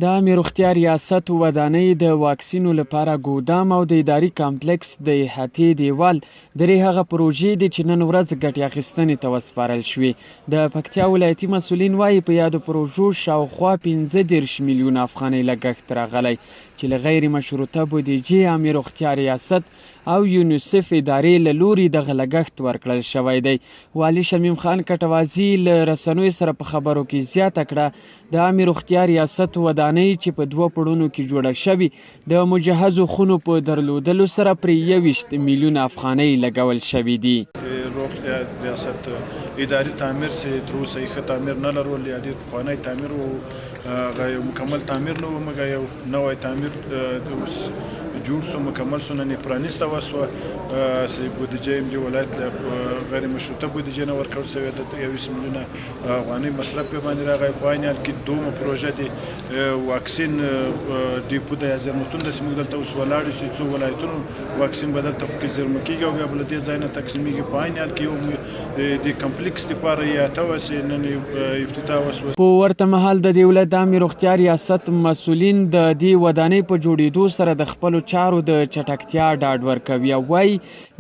د عامې روغتیا ریاست ودانۍ، د واکسینو لپاره ګودام او د اداري کمپلیکس د احاطې دیوال درې هغه پروژې دي چې نن ورځ ګټې اخیستنې ته وسپارل شوې. د پکتیا ولایتي مسؤلین وايي، په یادو پروژو شاوخوا 35 میلیونه افغانۍ لګښت راغلی چې له غیر مشروطه بودیجې عامې روغتیا ریاست او یونیسف ادارې له لوري دغه لګښت ورکړل شوی دی. والي شمیم خان کټوازي له رسنیو سره په خبرو کې زیاته کړه، د عامې روغتیا ریاست ودانۍ چې په دوه پوړونو کې جوړه شوې، د مجهزو خونو په درلودلو سره پرې 21 میلیونه افغانۍ لګول شوې دي. د روغتیا ریاست اداري تعمیر چې تر اوسه یې ښه تعمیر نه لرول یا ډېر پخوانی تعمیر و، هغه یو مکمل تعمیر نه و، موږ یو نوی تعمیر اوس جوړ شو، مکمل شو، نن یې پرانیسته وشوه چې بودیجه یې د ولایت له غیر مشروطه بودیجې نه ورکړل شوې ده، 21 میلیونه افغانۍ مصرف پرې باندې راغی. په عین حال کې دومه پروژه د واکسین ډیپو ده یا زیرمتون ده چې موږ دلته اوس ولاړ یو چې څو ولایتونو واکسین به دلته پکې زیرمه کېږي او بیا به له دې ځای نه تقسیمېږي. په عین حال کې یو د کمپلیکس لپاره یې اته وه چې نن افتتاح وشوه. په ورته مهال د دې ولایت د عامې روغتیا ریاست مسؤلین د دې ودانۍ په جوړېدو سره د خپلو چارو د چټکتیا ډاډ ورکوي او وايي،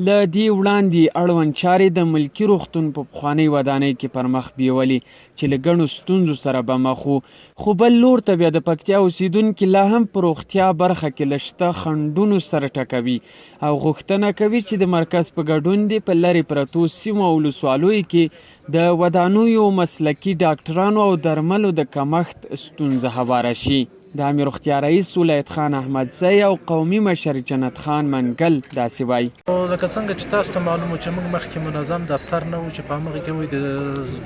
له دې وړاندې اړوند چارې د ملکي روغتون په پخوانۍ ودانۍ کې پرمخ بیولې چې له ګڼو ستونزو سره به مخ وو. خو بل لور ته بیا د پکتیا اوسېدونکي لا هم په روغتیا برخه کې له شته خنډونو سر ټکوي او غوښتنه کوي چې د مرکز په ګډون دې په لرې پرتو سیمو او ولسوالیو کې د ودانیو، مسلکي ډاکټرانو او درملو د کمښت ستونزه هواره شي. د عامې روغتیا رئیس ولایت خان احمدزی او قومي مشر جنت خان منګل داسې وایي. لکه څنګه چې تاسو ته معلوم و چې موږ مخکې منظم دفتر نه و چې په همغه کې وای د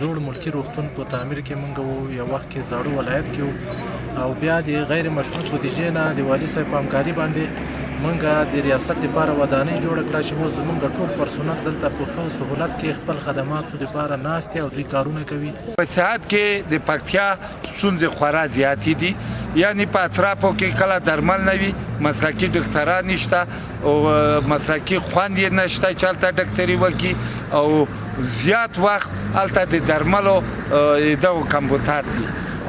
زوړ ملکي روغتون په تعمیر کې موږ وو، یو وخت کې زاړه ولایت کې وو او بیا د غیر مشروط بودیجې نه د والي صاحب په همکاري باندې موږ د ریاست لپاره ودانۍ جوړه کړه چې اوس زموږ ټول پرسونل دلته په ښه سهولت کې خپل خدماتو لپاره ناست دي او دوی کارونه کوي. په صحت کې د پکتیا ستونزې خورا زیاتې دي، یعنی په اطرافو کې کله درمل نه وي، مسلکي ډاکټران نشته او مسلکي خوند یې نشته چې هلته ډاکټري وکړي او زیات وخت هلته د درملو دغو کمبوتات دي.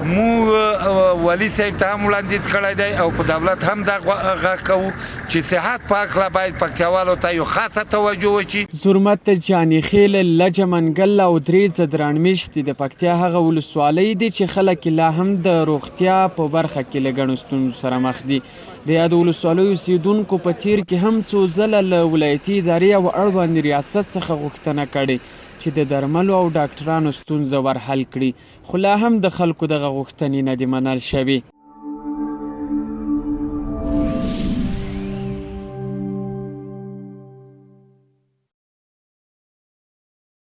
موږ والي صاحب ته هم وړاندیز کړی دی او په دولت هم دا غږ کوو چې صحت په هکله باید پکتیاوالو ته یو خاصه توجه وشي. زرمت، جانیخېل، لجه منګل او درې ځدراڼ مېشتي د پکتیا هغه ولسوالۍ دي چې خلک یې لا هم د روغتیا په برخه کې له ګڼو ستونزو سره مخ دي. د یادو ولسوالیو اوسېدونکو په تېر کې هم څو ځله له ولایتي ادارې او اړوند ریاست څخه غوښتنه کړې چې د درملو او ډاکټرانو ستونزه ور حل کړي، خو لا هم د خلکو دغه غوښتنې نه دي منل شوې.